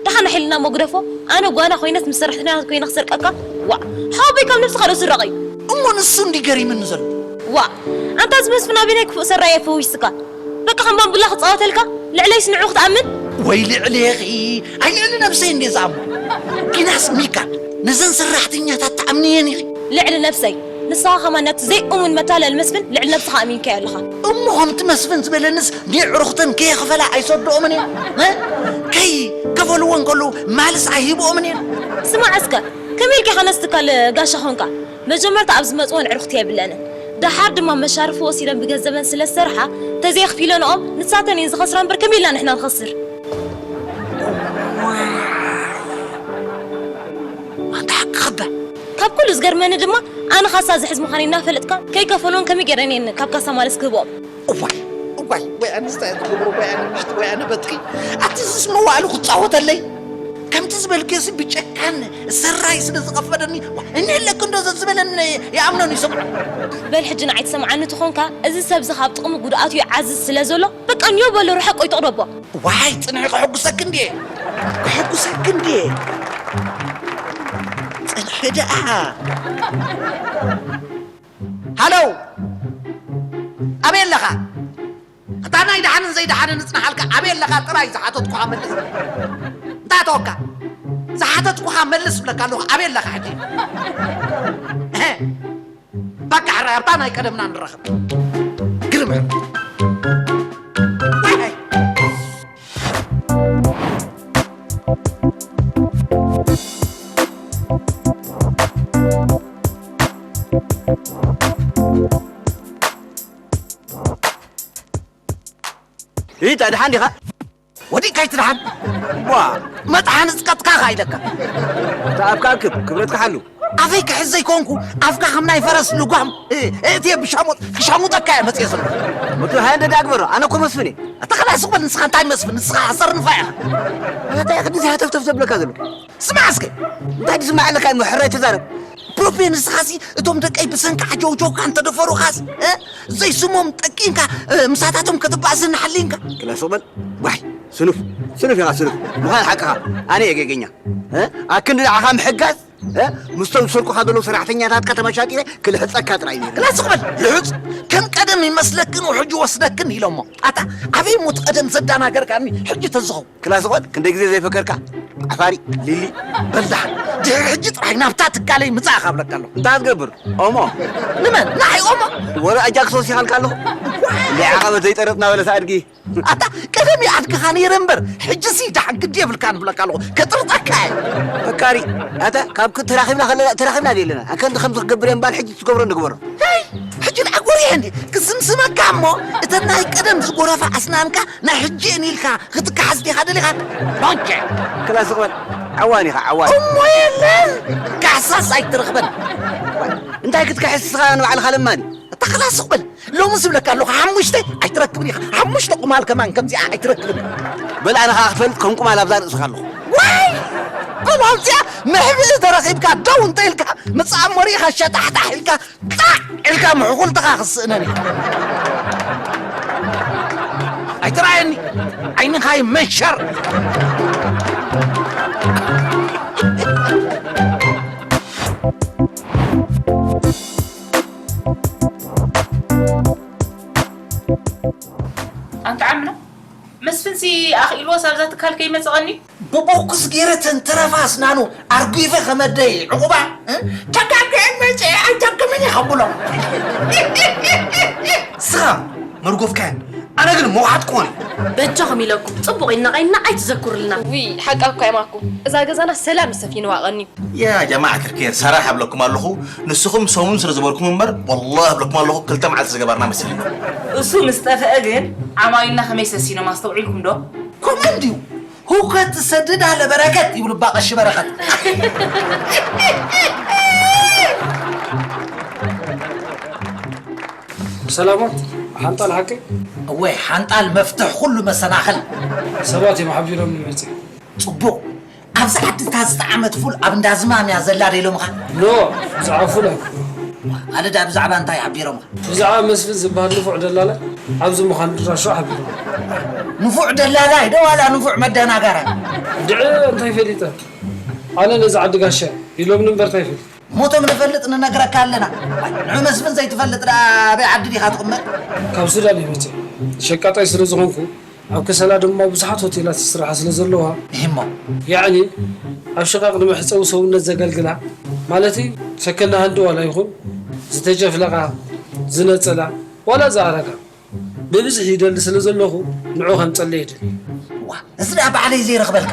ደሓን ኣሒልና እሞ ግደፎ። ኣነ ጓና ኮይነስ ምስ ሰራሕተኛታት ኮይነ ክሰርቀካ? ዋእ ሓወቦይ ካብ ነብስኻ ዶ ስረቕ እዩ? እሞ ንሱ እንድዩ ገሪምኒ ዘሎ። ዋእ ኣንታ እዚ መስፍን ኣበየናይ ክፉእ ሰራየ ፈዊስካ? በቃ ከም ባምቡላ ክጻወተልካ? ልዕለይስ ንዑ ክትኣምን? ወይ ልዕሌኺ ኣይ ልዕሊ ነብሰይ እንድየ ዝኣምኖ። ኪናስ ሚካ ነዘን ሰራሕተኛታት ትኣምንየን ኢኺ? ልዕሊ ነብሰይ ንስኻ ከማን ነቲ ዘይእሙን መታለሊ መስፍን ልዕሊ ነብስኻ ኣሚንካዮ ኣለኻ። እሞ ከምቲ መስፍን ዝበለንስ ኒዕሩኽተን ከየኽፈላ ኣይሰድኦምን እየን? እ? ከይ ከፈልወን ከለዉ ማልስ ኣይህብኦምን እየን? ስማዕ እስከ ከመይ ኢልካ ኢኻ ነዚ ትካል ጋሻ ኾንካ? መጀመርታ ኣብ ዝመጽወን ዕርኽቲ የብለንን። ደሓር ድማ መሻርፊ ወሲደን ብገንዘበን ስለ ዝሰርሓ፣ ተዘየኽፊለንኦም ንሳተን እየን ዝኸስራ እምበር ከመይ ኢልና ንሕና ንኸስር? ኣንታ ሓቅኻ እባ። ካብ ኩሉ ዝገርመኒ ድማ ኣነ ካሳ ዝሕዝ ምዃነይ እናፈለጥካ ከይከፈሉን ከመይ ገይረን እየን ካብ ካሳ ማለስ ክህብኦም? እዋይ፣ እዋይ፣ ወይ ኣነ እንታይ ትገብሮ፣ ወይ ኣነ ምሽቲ፣ ወይ ኣነ በትኪ። ኣቲ ዝስ መዋእሉ ክጻወተለይ። ከምቲ ዝበልክዮሲ ብጨካን ሰራይ ስለ ዝቐፈደኒ፣ ዋ፣ እኒህለክ እንዶ ዘዝበለኒ ይኣምኖን ይሰምዖ። በል ሕጂ ንዓይ ትሰምዓኒ ትኾንካ፣ እዚ ሰብዚ ካብ ጥቕሚ ጉድኣቱ ይዓዝዝ ስለ ዘሎ፣ በቃ ንዮ በሎ ርሐቆ ይጥቕዶ ኣቦ። ዋይ፣ ጽንሒ ክሕጉሰክ እንድየ። ክሕጉሰክ እንድየ። ጽንሒ ደኣ። ሃሎ፣ ኣበይ ኣለኻ? እታ ናይ ደሓንን ዘይደሓንን እጽንሓልካ፣ ኣበይ ኣለኻ ጥራይ ዝሓተትኩኻ መልስ። እንታይ ኣተወካ? ዝሓተትኩኻ መልስ እብለካ ኣለኹ፣ ኣበይ ኣለኻ ሕጂ? እህ፣ በቃ ሕራይ ኣብታ ናይ ቀደምና ንራኸብ። ግርም ሕራይ። ዋይ! ኢታ ደሓን ዲኻ? ወዲእካ ኣይትድሓን። ዋ፣ መጥሓን ዝቀጥካ ኸኣ ኢለካ። እታ ኣፍካ ኣክብ፣ ክብረትካ ሓሉ። ኣፈይ ክሕዝ ዘይኮንኩ፣ ኣፍካ ከም ናይ ፈረስ ልጓም፣ እ፣ እእትየ ብሻሙጥ፣ ክሻሙጠካ እየ መጽየ ዘለኹ። ወዲ ሃያ እንደ ዳግበሮ፣ ኣነ እኮ መስፍን እየ። ኣታ ኸላስ እኮ ንስኻ እንታይ መስፍን፣ ንስኻ ኣሰርንፋ ኢኻ። ኣታ ኢኻ ድዚ ሃተፍተፍ ዘብለካ ዘሎ። ስማዕ እስከ። እንታይ ድስማዕ ኣለካ እሞ ሕራይ ተዛረብ። ፕሮፌ ንስኻሲ እቶም ደቀይ ብሰንኪ ዓጀውጀውካ እንተደፈሩኻስ፣ እ? ዘይስሞም ጠቂንካ፣ እ፣ ምሳታቶም ከተባእሰኒ ሓሊንካ። ክላ ስቕ በል። ዋይ፣ ስኑፍ፣ ስኑፍ ኢኻ ስኑፍ። ምዃን ሓቅኻ። ኣነ እየ ጌገኛ። እ? ኣክንዲ ንዓኻ ምሕጋዝ፣ እ? ምስቶም ዝሰርቁኻ ዘለዉ ሰራሕተኛታትካ ተመሻጢረ ክልሕጸካ ጥራይ ነይሩ። ክላ ስቕ በል። ልሑጽ፣ ከም ቀደም ይመስለክን ውሕጁ ወስደክን ኢሎሞ። ኣታ፣ ኣበይ ሞት ቀደም ዘዳናገርካኒ ሕጂ ተዝኸውን። ክላስ ኾን ክንደይ ግዜ ዘይፈከርካ? ዓፋሪ፣ ሊሊ፣ በልዳሕ። ድሕሪ ሕጂ ጥራይ ናብታ ትካለይ ምጻእ ካብለካ ኣለኹ። እንታይ ትገብር? ኦሞ። ንመን? ንዓይ ኦሞ? ወረ ኣጃክስ ወሲኻልካ ኣለኹ። ለዓቐበት ዘይጠረጥና በለስ ኣድጊ። ኣታ ቀደም ይኣድግኻ ነይረ እምበር፣ ሕጂሲ ደሓን ግዲ የብልካን እብለካ ኣለኹ። ከጥርጠካ እየ። ፈካሪ፣ ኣታ ካብ ክ-፣ ተራኺብና ከለና፣ ተራኺብና ደለና። ኣከንዲ ከም ዝክገብር እየ እምባል ሕጂ ትገብሮ ንግበሮ። ሄይ፣ ሕጂ ንዓጎር እየ እንዲ ክስምስመካ እሞ፣ እተን ናይ ቀደም ዝጎረፋ ኣስናንካ ናይ ሕጂ እየን ኢልካ ክትከሓስ ዲኻ ደሊኻ? ሎንቸ! ክላስ ቕበል። ዓዋን ኢኻ፣ ዓዋን። እሞ የለን! ካሕሳስ ኣይትረኽበን። እንታይ ክትከሕስ ንስኻ ንባዕልኻ ለማኒ? እታ ክላስ ቕበል። ሎሚ ዝብለካ ኣለኹ፣ ሓሙሽተ ኣይትረክብን ኢኻ። ሓሙሽተ ቁማል ከማን ከምዚኣ ኣይትረክብን። በል ኣነ ኸኣ ክፈልጥ ከም ቁማል ኣብዛ ርእስኻ ኣለኹ። ዋይ! ቁማል እዚኣ መሕብኢ ተረኺብካ ደው እንተ ኢልካ፣ መጽኣሞ ርኢኻ ሸጣሕጣሕ ኢልካ ጣዕ ኢልካ ምሕኹልትኻ ክስእነኒ። ኣይትረኣየኒ፣ ዓይንኻ ይመንሸር። ኣንታ ዓምና፣ መስፍንሲ ኣኽኢልዎስ ኣብዛ ትካል ከይመጸቐኒ? ብቦኩስ ገይረ ተንተረፋ ኣስናኑ ኣርጒፈ ከመደይ ዕቑባ፣ እ? ተጋግዐን መጽአ ኣይጠቅምን እየ ከብሎ። ስኻ መርጎፍካየን፣ ኣነ ግን መውሓጥ ክኾን እየ። በጃኹም ኢለኩም፣ ጽቡቕ ኢልና ቐይና ኣይትዘኩርልና። ውይ፣ ሓቃ እኮ እዮም ኣኩ። እዛ ገዛና ሰላም ሰፊንዋ ቀኒ። ያ ጀማዓት ልኬር፣ ሰራሕ ኣብለኩም ኣለኹ። ንስኹም ሰሙን ስለ ዝበልኩም እምበር፣ ወላሂ ኣብለኩም ኣለኹ፣ ክልተ መዓልቲ ዝገበርና መሲልና። እሱ ምስ ጠፍአ ግን፣ ዓማዊልና ከመይ ሰሲኖም ኣስተውዒልኩም ዶ? ከምኡ እንድዩ። ሁከት ትሰድድ ኣለ በረከት ይብሉ እባ ቀሺ በረኸት። ሰላማት፣ ሓንጣል ሓቀይ? እወ፣ ሓንጣል መፍትሕ ኩሉ መሰናኽል። ሰባት እዮም ሓቢሮም ንመጽእ። ጽቡቕ። ኣብዚ ዓዲ እታ ዝጠዓመት ፉል ኣብ እንዳ ዝማም እያ ዘላ ዶ ኢሎምኻ? ኖ፣ ብዛዕባ ፉል ኣይኮነን። ኣለ ዳ ብዛዕባ እንታይ ሓቢሮምኻ? ብዛዕባ መስፍን ዝበሃል ንፉዕ ደላላ ኣብዚ ምዃኑ ድራሹ ሓቢሮም። ንፉዕ ደላላይ ዶ ዋላ ንፉዕ መደናጋራይ? ድዒ እንታይ ፈሊጠ? ኣነ ነዚ ዓዲ ጋሻ ኢሎምኒ እምበር እንታይ ፈሊጠ? ሞቶም ንፈልጥ ንነግረካ ኣለና። ንዑ መስፍን ዘይትፈልጥ ደኣ ኣበይ ዓዲ ዲኻ ትቕመጥ? ካብ ሱዳን እየ መጺአ። ሸቃጣይ ስለ ዝኾንኩ ኣብ ከሰላ ድማ ብዙሓት ሆቴላት ይስርሓ ስለ ዘለዋ፣ እሂሞ። ያዕኒ ኣብ ሽቓቕ ንመሕጸዊ ሰውነት ዘገልግላ፣ ማለተይ ሰከና ሃንዲ ዋላ ይኹን ዝተጨፍለቓ፣ ዝነጸላ፣ ዋላ ዝኣረጋ፣ ብብዝሒ ይደሊ ስለ ዘለኹ ንዑ ከምጸለይ ይደሊ። ዋ፣ እዚ ደኣ ባዕለይ ዘይረኽበልካ።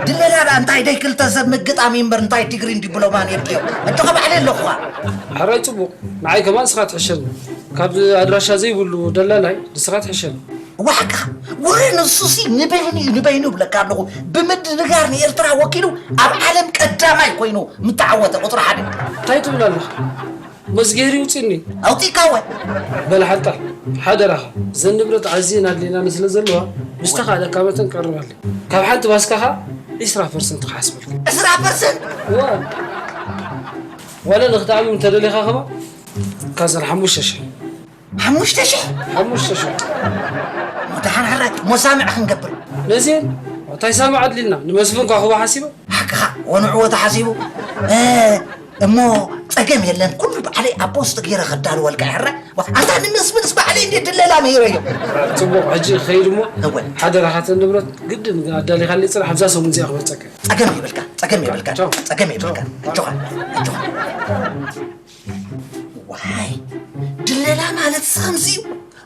ድለላ ዶ እንታይ ደይ ክልተ ሰብ ምግጣም እምበር እንታይ ዲግሪን ዲፕሎማን የድልዮ? እጆኻ ባዕለይ ኣለኹኻ። ሕራይ ጽቡቕ፣ ንዓይ ከማን ንስኻ ትሕሸኒ። ካብ ኣድራሻ ዘይብሉ ደላላይ ንስኻ ትሕሸኒ። ዋሕካ፣ ወረ ንሱሲ ንበይኑ እዩ፣ ንበይኑ እብለካ ኣለኹ። ብምድንጋር ንኤርትራ ወኪሉ ኣብ ዓለም ቀዳማይ ኮይኑ ምተዓወተ ቁጽሪ ሓደ። እንታይ ትብል ኣለኻ? መዝጌሪ ውፅኒ ኣውፂእካ ወይ? በል ሓንጣል፣ ሓደራኻ፣ እዘን ንብረት ኣዝየን ኣድልየናኒ ስለ ዘለዋ፣ ምስታ ካልኣካ መተን ቀርባለይ። ካብ ሓንቲ ባስካ ኸዓ ዒስራ ፐርሰንት ክሓስበልካ። ዕስራ ፐርሰንት? እዋ። ዋላ ንክትኣምም እንተደሊኻ ኸማ፣ ካዘር ሓሙሽተ ሽሕ። ሓሙሽተ ሽሕ? ሓሙሽተ ሽሕ። መድሓን ሕራይ፣ ሞሳምዕ ክንገብር። ነዚን፣ እንታይ ሳምዕ ኣድልና? ንመስፍን ኳ ክቦ ሓሲበ? ሓቅኻ፣ ወንዕዎ ተሓሲቡ። እ፣ እሞ ጸገም የለን፣ ኩሉ ባዕለይ ኣብ ፖስት ገይረ ከዳልወልካ እየ። ሕራይ፣ ዋ፣ ኣታ ንመስፍንስ ባዕለይ እንዴ ድለላ መሂረዮ። ጽቡቕ፣ ሕጂ ክኸይድ እሞ እወ። ሓደራኻተን ንብረት ግድን ኣዳሊኻለይ ጽናሕ፣ ኣብዛ ሰሙን እዚኣ ክበጸካ። ጸገም የብልካ፣ ጸገም የብልካ፣ ቻው። ጸገም የብልካ። ቻው። እጆኻ፣ እጆኻ። ዋይ፣ ድለላ ማለት ከምዚ እዩ።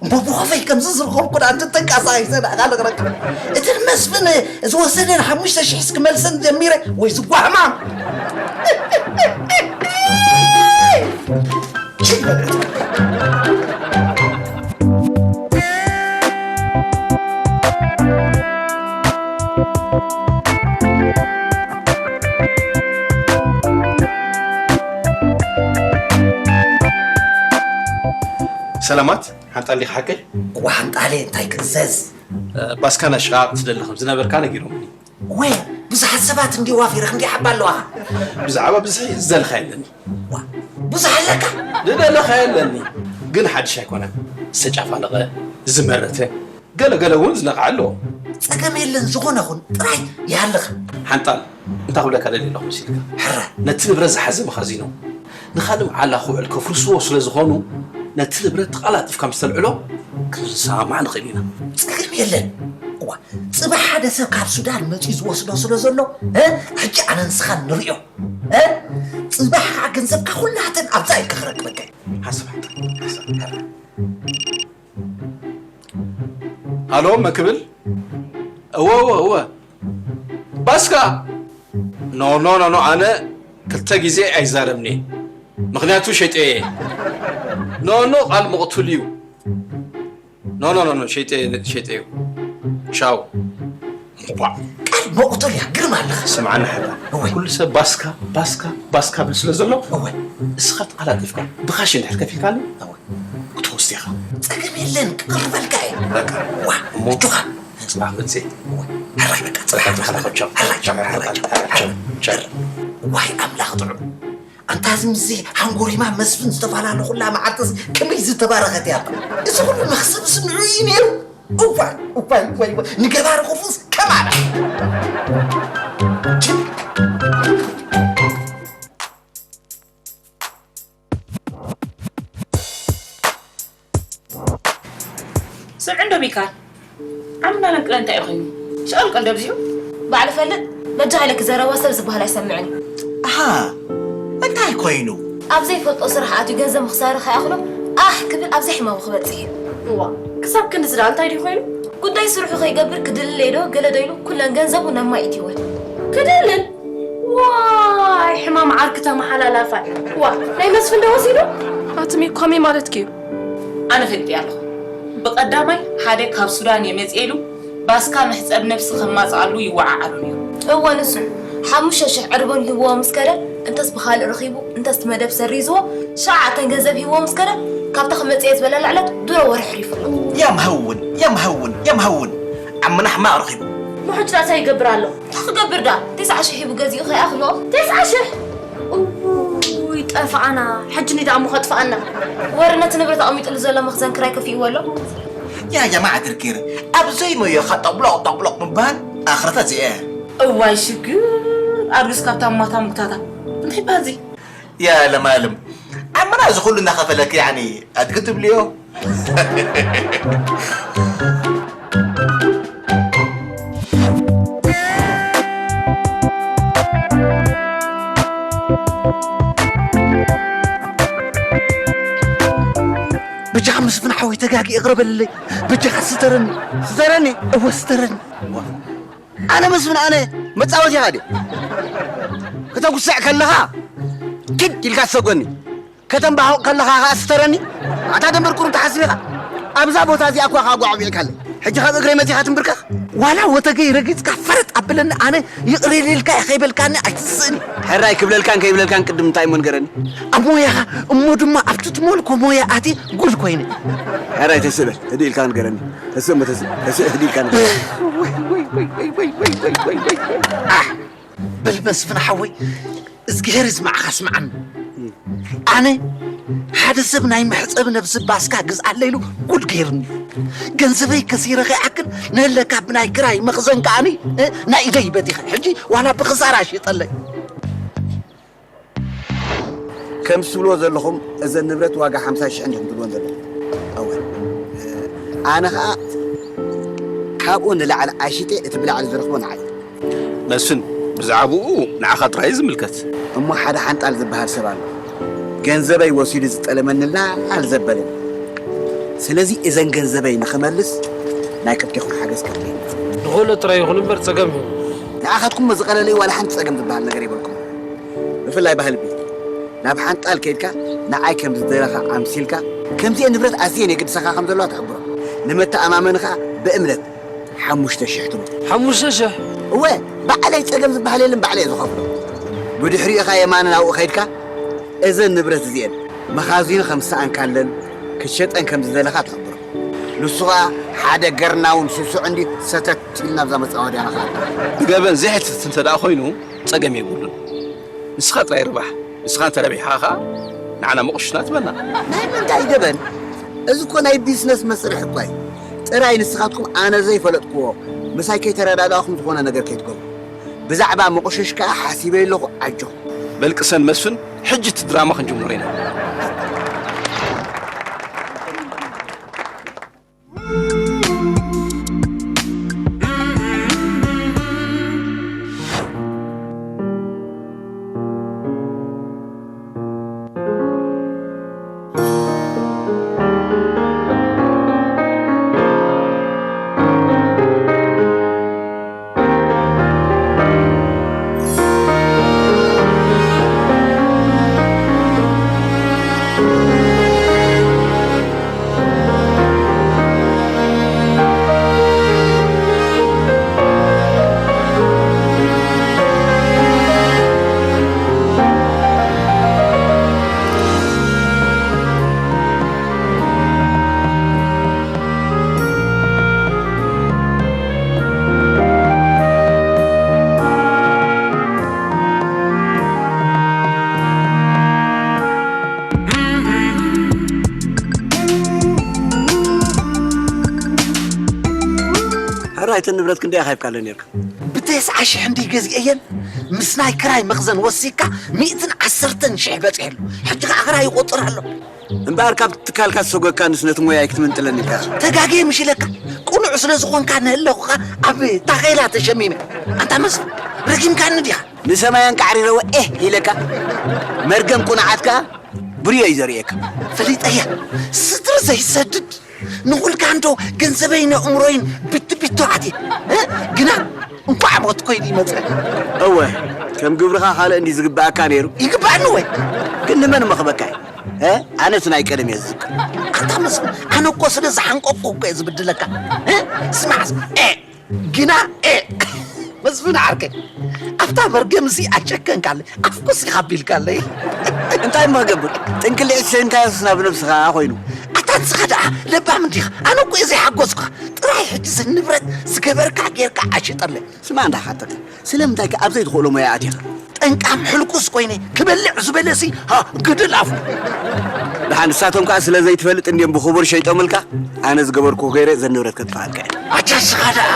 እሞ ብኸፈይ ከምዚ ዝረኸብኩ ደኣ እንትን ተንቀሳቒሰ ደኣ ካልእ ክረክብ። እተን መስፍን ዝወሰደን ሓሙሽተ ሽሕ ክመልሰን ጀሚረ፣ ወይ ዝጓህማም። ሰላማት፣ ሓንጣል ዲኻ ሓቀይ? እዋ ሓንጣለይ፣ እንታይ ክእዘዝ? እ፣ ባስካና ሽቓቕ ትደሊ ከም ዝነበርካ ነጊሮምኒ። ወይ፣ ብዙሓት ሰባት እንዲ ዋፊረ ክንዲ ሓባ ኣለዋ። ብዛዕባ ብዝሒ ዝደልኻ የለኒ። ዋ፣ ብዙሕ ኣለካ? ዝደለኻ የለኒ። ግን ሓድሽ ኣይኮነን። ዝተጫፋለቐ፣ ዝመረተ፣ ገለ ገለ እውን ዝነቕዐ ኣለዎ። ጸገም የለን፣ ዝኾነ ኹን፣ ጥራይ ይሃልኻ። ሓንጣል፣ እንታይ ክብለካ ደልየ ኣለኹ መሲልካ? ሕረ። ነቲ ንብረት ዝሓዘ መኻዚኖ፣ ንኻልእ መዓላ ክውዕል ከፍርስዎ ስለ ዝኾኑ፣ ነቲ ንብረት ተቐላጢፍካ ምስ ተልዕሎ፣ ክንሰማማዕ ንኽእል ኢና። ጸገም የለን። እዋ፣ ጽባሕ ሓደ ሰብ ካብ ሱዳን መጺኡ ዝወስዶ ስለ ዘሎ፣ እ፣ ሕጂ ኣነ ንስኻን ንርእዮ። እ፣ ጽባሕ ከዓ ገንዘብካ ኩላተን ኣብዛ ኢልካ ክረክበካ እዩ። ሓንሳብ ሓንጣል፣ ሓንሳብ። ኣሎ፣ መክብል? እወ፣ እወ፣ እወ። ባስካ! ኖ፣ ኖ፣ ኖ፣ ኖ፣ ኣነ ክልተ ግዜ ኣይዛረብን እየ። ምኽንያቱ ሸይጠዮ እየ። ኖ፣ ኖ፣ ቃል መቕቱል እዩ። ኖ፣ ኖ፣ ኖ፣ ኖ፣ ሸይጠዮ፣ ሸይጠዮ። ቻው። እንቋዕ። ቃል መቕቱል እያ፣ ግርም ኣለኻ። ስምዓኒ ሓታ። እወ። ኩሉ ሰብ ባስካ፣ ባስካ፣ ባስካ ብል ስለ ዘሎ፣ እወ። እስኻ ተቐላጢፍካ ብኻሽ እንድሕር ከፊልካኒ፣ እወ። ክትወስድ ኢኻ። ጸገም የለን፣ ክቕርበልካ እየ። በቃ። ዋ፣ እሞ እጆኻ። ጽባሕ ክንሴ። እወ። ሕራይ በቃ፣ ጽባሕ ጽባሕ ክንሴ። ጽባሕ ክንሴ። ሕራይ፣ ሕራይ፣ ሕራይ፣ ሕራይ። ዋይ ኣምላኽ ጥዑም። ኣንታ እዚ ምስዚ ሃንጎሪማ መስፍን ዝተፈላለኹላ መዓልትስ ከመይ ዝተባረኸት እያ። እዚ ኩሉ መኽሰብስ ንዑ እዩ ነይሩ። እዋይ፣ እዋይ፣ እዋይ፣ እዋይ። ንገባሪ ክፉስ ከማና። ስምዒ እንዶ ሚካል፣ ዓምና ነንቅለ እንታይ እዩ ኮይኑ? ሸቐል ቀልዲ ኣብዚሑ። ባዕሉ ፈልጥ፣ በጃ ኢለኪ ዘረባ ሰብ ዝበሃል ኣይሰምዕን እዩ። ኣሃ፣ እንታይ ኮይኑ? ኣብ ዘይፈልጦ ስራሕ ኣትዩ ገንዘብ ምኽሳሩ ከይኣኽሎ ኣሕ ክብል ኣብ ዘይሕማሙ ክበጽሕ እዩ። እዋ፣ ክሳብ ክንድዚ ደኣ እንታይ ድዩ ኮይኑ? ጉዳይ ስርሑ ከይገብር ክድልለይ ዶ ገለ ዶ ኢሉ ኩለን ገንዘቡ ናብ ማይ እትይወን። ክድልል? ዋይ፣ ሕማም ዓርኪ ተመሓላላፋይ። ዋ፣ ናይ መስፍን ዶ ወሲዱ? ኣቲ ሚኳሚ ማለትኪ እዩ። ኣነ ፈሊጠ ኣለኹ። ብቐዳማይ ሓደ ካብ ሱዳን እየ መጽኤ ኢሉ ባስካ መሕጸብ ነብሲ ከማጽኣሉ ይወዓዓሉ ነይሩ። እወ፣ ንሱ ሓሙሽተ ሽሕ ዕርቦን ሂብዎ ምስ ከደ፣ እንተስ ብኻልእ ረኺቡ፣ እንተስ እቲ መደብ ሰሪዝዎ፣ ሸዓተን ገንዘብ ሂብዎ ምስ ከደ፣ ካብታ ክመጽእ እየ ዝበላ ለዕለት ድሮ ወርሒ ሕሪፉ ኣሎ። የምሃውን፣ የምሃውን፣ የምሃውን። ዓምና ሕማቕ ረኺቡ። ምሑጭ ራእሳ ይገብር ኣሎ። እንታይ ክገብር ደኣ? ተስዓ ሽሕ ሂቡ ገዚኡ ከይኣኽሎ? ተስዓ ሽሕ? እውይ፣ ጠፋኣና። ሕጂ ንዳ እሞ ከጥፋኣና። ወረ ነቲ ንብረት ኣቐሚጥሉ ዘሎ መኽዘን ክራይ ከፊእዎ ኣሎ? ያ ጀማዓ ትርኪር፣ ኣብ ዘይመዮኻ ጠብሎቕ ጠብሎቕ ምባል ኣኽረታ እዚኣ። እዋይ ሽግር፣ ኣርግስ ካብታ ማታ ምግታታ። እንታይ ባዚ? ያ ለማልም፣ ዓምና እዚ ኩሉ እናኸፈለክ፣ ያዕኒ፣ ኣድጊ ትብልዮ? በጃኻ መስፍን ሓወይ ተጋጊ እቕረበልለይ። በጃኻ ስተረኒ። ስተረኒ? እወ ስተረኒ። ኣነ መስፍን ኣነ። መጻወቲ ኢኻ ድዩ? ከተጉስዕ ከለኻ ኪድ ኢልካ ትሰጎኒ፣ ከተንባሁቕ ከለኻ ኸኣ ስተረኒ። ኣታ ደንበር ቁሩብ ትሓስብ ኢኻ። ኣብዛ ቦታ እዚኣ እኳ ኸኣ ጓዕ ኣውዒልካለይ። ሕጂ ካብ እግረይ መጺኻ ትንብርከኽ? ዋላ ወተገይ ረጊጽካ ፈረጥ ኣብለኒ፣ ኣነ ይቕረ ኢለልካ እየ ከይበልካኒ ኣይትስእኒ። ሕራይ ክብለልካን ከይብለልካን ቅድም እንታይ እሞ ንገረኒ። ኣብ ሞያኻ እሞ ድማ ኣብቲ ትመልኮ ሞያ ኣትየ ጉድ ኮይነ። ሕራይ ተስእ በል፣ ህድእ ኢልካ ንገረኒ። ተስእ እሞ ተስእ፣ ተስእ ህድእ ኢልካ ንገረኒ። ኣሕ! በል መስፍን ሓወይ፣ እዝግሄር ይስማዕኻ ስምዓኒ። ኣነ ሓደ ሰብ ናይ መሕጸቢ ነብሲ ባስካ ግዝኣለይ ኢሉ ጉድ ገይሩኒ። ገንዘበይ ከሲረ ከይኣክል ነለካ ብናይ ክራይ መኽዘን ከኣኒ፣ እ፣ ናይ ኢደይ በቲኸ። ሕጂ ዋላ ብኽሳራ ሽጠለይ። ከም ትብልዎ ዘለኹም እዘን ንብረት ዋጋ ሓምሳ ሽሕ እንዲኹም ትብልወን ዘለኹም። እወ። ኣነ ኸኣ ካብኡ ንላዕሊ ኣሽጠ እቲ ብላዕሊ ዝረኽቦ ንዓይ። መስፍን፣ ብዛዕባኡ ንዓኻ ጥራይ እዩ ዝምልከት። እሞ ሓደ ሓንጣል ዝበሃል ሰብ ኣሎ። ገንዘበይ ወሲዱ ዝጠለመኒ ላል ዘበለኒ። ስለዚ እዘን ገንዘበይ ንኽመልስ ናይ ክልቴኹም ሓገዝ ከድልየኒ። ዝኾነ ጥራይ ይኹን እምበር ጸገም ይኹን። ንዓኻትኩም እሞ ዝቐለለ እዩ፣ ዋላ ሓንቲ ጸገም ዝበሃል ነገር የብልኩም። ብፍላይ ባህሊ ቤት ናብ ሓንጣል ከይድካ ንዓይ ከም ዝደለኻ ኣምሲልካ ከምዚአን ንብረት ኣዝየን የግድሰኻ ከም ዘለዋ ትሕብሮ። ንመተኣማመኒ ኸኣ ብእምነት ሓሙሽተ ሽሕ ትብሎ። ሓሙሽተ ሽሕ? እወ፣ ባዕለይ ጸገም ዝበሃል የለን፣ ባዕለይ እየ ዝኸፍሎ። ብድሕሪኡ ኸኣ የማነ ናብኡ ኸይድካ እዘን ንብረት እዚአን መኻዚኑ ከም ዝሰኣንካለን ክትሸጠን ከም ዝደለኻ ትሕብሮ። ንሱ ኸኣ ሓደ ገርናውን ስሱዕ እንዲ ሰተት ኢሉ ናብዛ መጻወድያ ንኽኣቱ። ብገበን ዘይሕትት እንተ ደኣ ኾይኑ ጸገም የብሉን። ንስኻ ጥራይ ርባሕ። ንስኻ እንተ ረቢሕኻ ኸኣ ንዓና መቑሽሽና ትበና። ናይ ምንታይ ገበን? እዚ እኮ ናይ ቢዝነስ መስርሕ እኳ እዩ። ጥራይ ንስኻትኩም ኣነ ዘይፈለጥክዎ ምሳይ ከይተረዳዳእኹም ዝኾነ ነገር ከይትገብሩ። ብዛዕባ ምቑሽሽ ከኣ ሓሲበ ኣለኹ፣ ኣጆኹም። በል ቅሰን መስፍን፣ ሕጂ እቲ ድራማ ክንጅምሮ ኢና። ሕራይ እተን ንብረት ክንደይ ኣኻይፍካለን ነርካ? ብተስዓ ሽሕ እንድዩ ገዚኤየን፣ ምስ ናይ ክራይ መኽዘን ወሲኽካ ሚእትን ዓሰርተን ሽሕ በጺሑ ኣሎ። ሕጂ ኸኣ ክራይ ይቑጽር ኣሎ። እምበኣር ካብ ትካልካ ዝሰጎግካ ንስ ነቲ ሞያይ ክትምንጥለኒ ኢልካ። ተጋግየ ምሽ ኢለካ፣ ቅኑዕ ስለ ዝኾንካ ንህለኹኻ ኣብ ታኼላ ተሸሚመ። ኣንታ መስፍን፣ ረጊምካኒ ዲኻ? ንሰማይ ኣንቃዕሪረወ ኤህ ኢለካ። መርገም ቁንዓትካ ብርዮ እዩ ዘርእየካ። ፈሊጠያ፣ ስድሪ ዘይሰድድ ንኹልካ እንዶ ገንዘበይን ኣእምሮይን ብትቢቶ ኣትየ። እ? ግና እንኳዕ ሞት ኮይኑ ይመጸ። እወ፣ ከም ግብርኻ ካልእ እንዲ ዝግብኣካ ነይሩ። ይግብኣኒ ወይ? ግን ንመን መኽበካ እዩ? እ? ኣነስ ናይ ቀደም እየ ዝዝክር። ኣታ መስፍን፣ ኣነ እኮ ስለ ዝሓንቀቕኩ እኮ እየ ዝብድለካ። እ? ስማዕ፣ እ፣ ግና፣ እ፣ መስፍን ዓርከይ፣ ኣብታ መርገም እዚ ኣጨከንካለይ፣ ኣፍኩስ ኢኻ ኣቢልካለይ። እንታይ እሞ ክገብር? ጥንቅልዒት ሰይምካዮስ ናብ ነብስኻ ኮይኑ። ኣታ ንስኻ ደኣ ለባም እንዲኻ፣ ኣነ እኮ እየ ዘይሓጎስኩኻ። ጥራይ ሕጂ እዚ ንብረት ዝገበርካ ጌርካ ኣሽጠለይ። ስማ እንዳሓተካ፣ ስለምንታይ ከ ኣብ ዘይትኽእሎ ሞያ ኣቲኻ? ጠንቃም ሕልኩስ ኮይነ ክበልዕ ዝበለሲ፣ ሃ፣ ግድል ኣፉ። ደሓን ንሳቶም ከኣ ስለ ዘይትፈልጥ እንድዮም ብኽቡር ሸይጦምልካ፣ ኣነ ዝገበርኩ ገይረ እዘን ንብረት ከጥፍኣልካ እየ። ኣታ ንስኻ ደኣ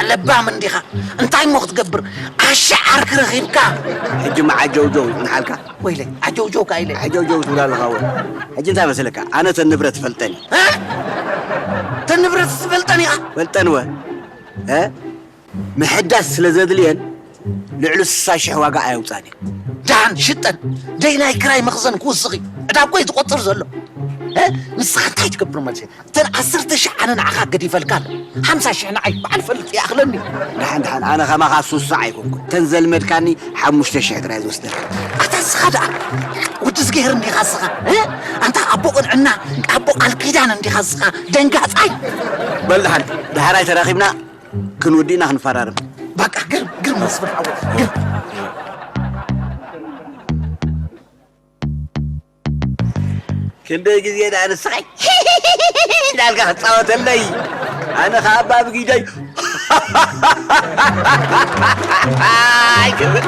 ለባም እንዲኻ፣ እንታይ እሞ ክትገብር? ዓሻ ዓርኪ ረኺብካ። ሕጂ እሞ ዓጀውጀው ይጽንሓልካ። ወይለይ፣ ዓጀውጀው ከኣ ኢለ። ዓጀውጀው ትብል ኣለኻ ወይ? ሕጂ እንታይ መሰለካ? ኣነ እተን ንብረት እፈልጠን እየ። እ? እተን ንብረት ትፈልጠን ኢኻ? ፈልጠን ወ? እ? ምሕዳስ ስለ ዘድልየን ልዕሊ ስሳ ሽሕ ዋጋ ኣየውጻን እየ። ደሓን ሽጠን። ደይ ናይ ክራይ መኽዘን ክውስኽ እዩ። ዕዳ እኮ እዩ ዝቖጽር ዘሎ። እ? ንስኻ እንታይ ትገብር ማለት እዩ? እተን ዓሰርተ ሺሕ ኣነ ንዓኻ ገዲፈልካ ኣሎ። ሓምሳ ሺሕ ንዓይ በዓል ፈልጥ ይኣኽለኒ። ደሓን ደሓን፣ ኣነ ከማኻ ሱሳ ኣይኮንኩን። እተን ዘልመድካኒ ሓሙሽተ ሺሕ ጥራይ ዝወስደልካ። ኣታ ንስኻ ደኣ ወዲ ዝገሄር እንዲኻ ንስኻ፣ እ? ኣንታ ኣቦ ቅንዕና፣ ኣቦ ቃል ኪዳን እንዲኻ ንስኻ፣ ደንጋጻይ። በል ደሓን፣ ደሓራይ ተራኺብና ክንውድእና ክንፈራረም። በቃ ግርም፣ ግርም መስፍን ሓወይ፣ ግርም። ክንደይ ግዜ ደኣ ንስኻይ እንዳልካ ክጻወተለይ፣ ኣነ ኸኣ ኣባ ብጊደይ ኣይክብል።